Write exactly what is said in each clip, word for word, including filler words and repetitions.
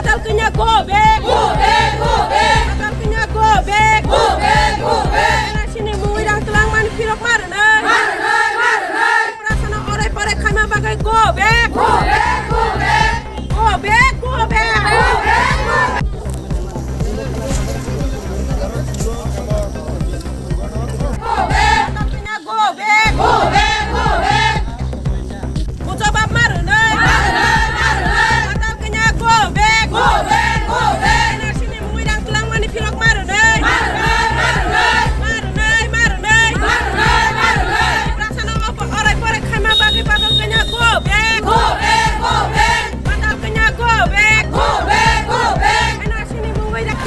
Patal kanya go back. Go back, go back. Patal kanya go back. Go back, go back. N R C ni mungwi rang twlangmani phirok ma rwnai. Ma rwnai, ma rwnai. Tiprasano orai porai khaima bagwi go back. Go back, go back. Go back, go back. Go back, go back. Go back. Patal kanya go back. Go back, go back. Bujo bab ma rwnai. Ma rwnai, ma rwnai. Patal kanya go back. Go back, go back. N R C ni mungwi rang twlangmani phirok ma rwnai. Ma rwnai, ma rwnai. Ma rwnai, ma rwnai. Ma rwnai, ma rwnai. Tiprasano opo orai porai khaima bagwi patal kanya go back. Go back, go back. Patal kanya go back. Go back, go back. N R C ni mungwi rang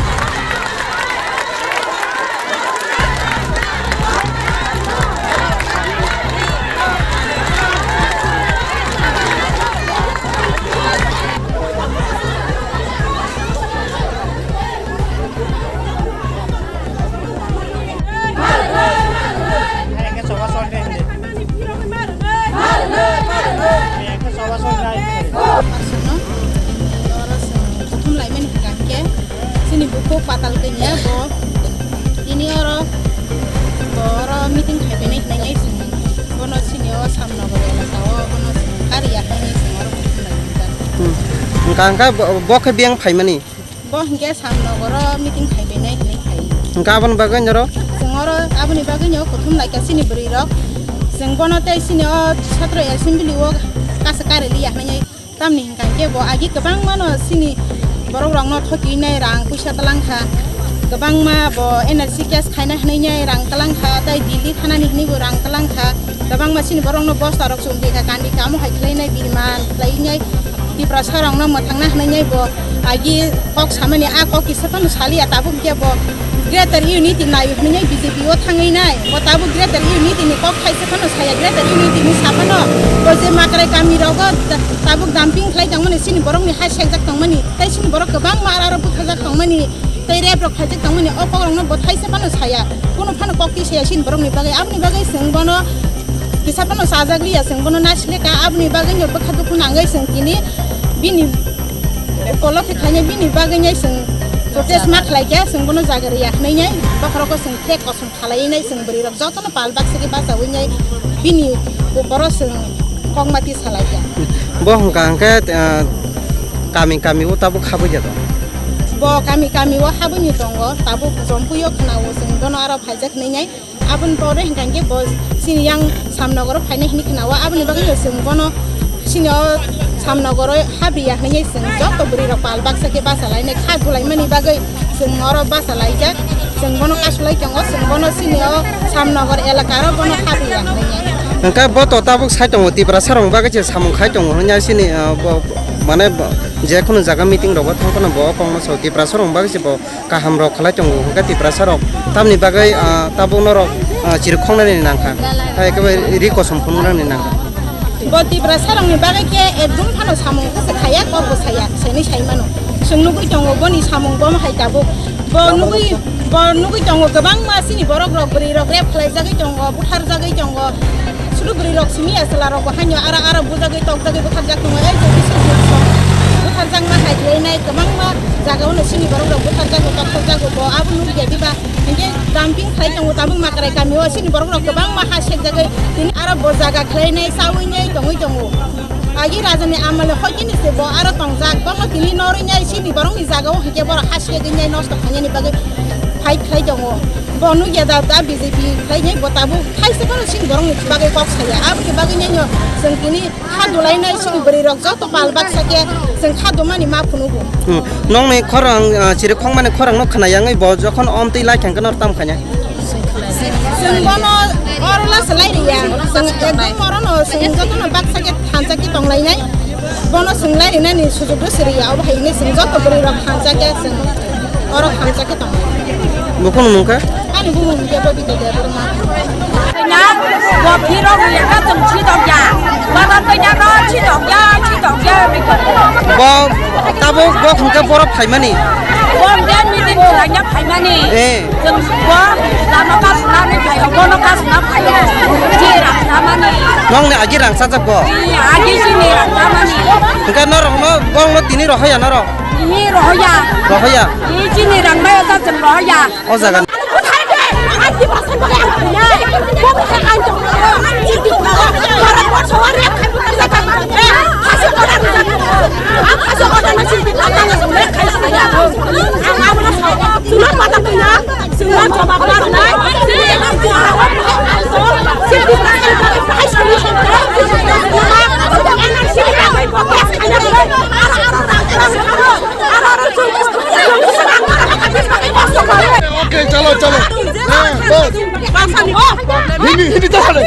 Aswkno, oro chwng kuthum laimani hwnkha hwnkhe, chini bukhuk Patal Kanya bo tini oro, bo oro meeting khaibainai hwnwi chwng bono chini o Samnogor elaka o bono chwng kariya hwnwi chwng oro kuthum laimani. Hmm. Hwnkha hwnkhe bo, bo khe biyang phaimani? Bo hwnkhe Samnogoro meeting khaibainai hwnwi khai. Hwnkhe aboni bagwi norok? Chwng oro aboni bagwino kuthum laikha chini bwrwirok. Chwng bono tei chini o Chhatro Assembly o kasa kariliya hwnwi. Tamni hwnkha hwnkhe bo agi kwbangmano chini borokrokno thokinai rang puisa twlangkha. Kwbangma bo N R C case khaina hwnwi rang twlangkha, tei Delhi thanani hwnwibo rang twlangkha. Kwbangma chini borokno bostarok chumrikha, kandikha, amo hai khlainai biriman khlainai. Tiprasarokno mwthangna hwnwi bo agi kok samani, a kok kisa phano saliya, tabuk hwnkhe bo Greater Unity naio hwnwi B J P o thangwi nai. Bo tabuk Greater Unity ni kok thaisa phano saya, Greater Unity ni sa phano bo je Makrai kami rogo ta-, tabuk dumping khlai tongmani, chini borokni ha sekjak tongmani, tei chini borok kwbangma ara aro butharjak tongmani. Tei rep rok khaijak tongmani o kokrokno bo thaisa phano saya, kuno phano kok twi saya chini borokni bagwi. Aboni bagwi chwng bono kisa phano chajak liya, chwng bono nasileka, aboni bagwino bwkha dukhu nangwi chwng tini bini ukolo khe khainai, bini bagwino chwng protest ma khlaikha, chwng bono jaga riya hwnwi bokhorok chwng khe kosom khalaiwi nai chwng bwrwirok jotono pal baksa khe bachawi nai bini ukolo chwng kokmati salaikha. Bo hwnkha hwnkhe, ah, kami kami o tabuk habwi ya tong? Bo kami kami o habwini tongo, tabuk Jompui o khwnao chwng bono aro phaijak hwnwi nai. Aboni pore hwnkha hwnkhe bo chini yang Samnogoro phainai hwnwi khwnao, aboni bagwino chwng bono chini o Samnogoro habriya hwnwi chwng joto bwrwirok pal baksa khe bachalainai kha dulaimani bagwi chwng oro bachalaijak, chwng bono kasulai tongo, chwng bono chini o Samnogor elaka aro bono habriya hwnwi. Hwnkhe bo to tabuk sai tongo, Tiprasarokni bagwi se samung khai tongo hwnwi chini, ah, bo, mane bo, jekhunu jaga meeting rogo thang phano bo kokno sao Tiprasarokni bagwi se bo kaham rok khlai tongo hwnkhe Tiprasa rok tamni bagwi, ah, tabuk norok, ah, chirikhoknani nangkha, hai ekebare ri kosom phunuknani nangkha. Bo Tiprasa rokni bagwi khe ekdum phano samung khe se khaya, kok bo saya, saini sai mano. Chwng nugwi tongo boni samung bo hai tabuk. Bo nugwi, bo nugwi tongo kwbangma chini borok rok, bwrwi rok rape khlaijagwi tongo, butharjagwi tongo. Sudu bwrwi rok simi ya chwla rok bo haino ara ara bujagwi tokjagwi butharjak tongo. Ei je bisu jil song butharjakma hai khlai nai kwbangma jaga o no chini borok rok butharjago tokthokjago bo abo nukya diba hinkhe dumping khlai tongo tabuk Makrai kami o chini borok rok kwbangma ha sekjagwi tini aro bo jaga khlai nai chawi nai tongwi tongo. Agi raja ni amal hoi kini se bo aro tongjak bono tini norwi nai chini borok ni jaga o hinkhe borok ha segwi nai nosto khainani bagwi fight khlai tongo. Bo nukya da, da B J P khlainai bo tabuk thaisa phano chini borokni bagwi kok saya. Aboni bagwi nai no chwng tini kha dulainai chini bwrwi rok joto pal baksa khe chwng kha dumani ma phunugo. Hmm. Nokni khorang, ah, chirikhokmani khorang no khna yangwi bo jokhon omtwi lai thangkhe no tam khainai. Chwng bono oro la swlai riya. Chwng ekdom oro no chwng joto no baksa khe thansa khe tonglainai. Bono chwng lai rinani sujukbo siriya, obo hai hwnwi chwng joto bwrwi rok thansa khe chwng oro thansa khe tongo. Buphang mung kha? Ani bumung hwnkhe Babita Debbarma. Na, bo phirok rwya kha chwng chidokya. Baba kanya no chidokya, chidokya. Bo tabuk bo hwnkhe borok phaimani. Bo hwnkhe meeting khlaina phaimani. Eh. Chwng bo lama kasna ni phaio, bono kasna phaio. Ji rang samani. Nokni agi rang sajak bo. Agi sini rang samani. Hwnkhe norok no, bongno tini rohor ya norok. Ni rohoya. Rohoya. Ni chini rang mai sa chen rohoya. O jaga. Okay, chalo, chalo. Hindi, hindi ta sale.